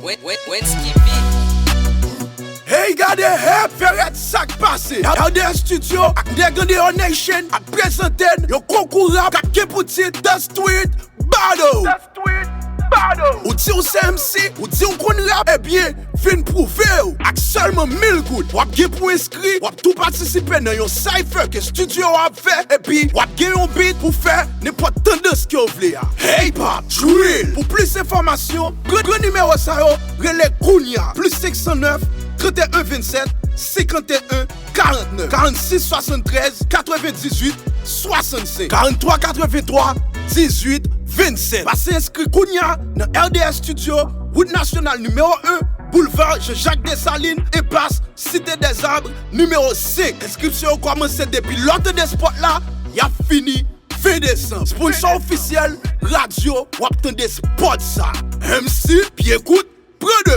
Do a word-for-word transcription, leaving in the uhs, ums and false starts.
Wet, wet, wet, Skippy. Hey, gade, hey, Ferret, sa k pase? R D S Studio ak Nèg Andeyò Nation ap prezante n yon konkou rap k ap gen pou tit The Street Battle. The Street Battle. Ou di w se M C, ou di w konn rap, ebyen, vin pwouve w. Ak sèlman mil goud, w ap gen pou enskri, w ap tou patisipe nan yon cypher ke studio a ap fè, epi w ap gen yon beat pou fè nenpòt tandans ke w vle a. Hip hop, drill. Pou plis enfòmasyon, pran, pran nimewo sa yo, rele kounya, plis senk san nèf, trant e en vennsèt, senkant e en karant nèf, karannsis swasanntrèz, katrevendizuit swasannsenk, karanntwa katrevenntwa, dizuit vennsèt. Pase enskri kounya nan R D S Studio, wout nasyonal nimewo en, boulva Jean-Jacques Dessalines, enpas Cité des Arbres, nimewo senk. Enskripsyon yo kòmanse depi lè w tande spòt la, y ap fini ven desanm. Sponsò ofisyèl, radyo, w ap tande spòt sa. M C, pye kout, pran de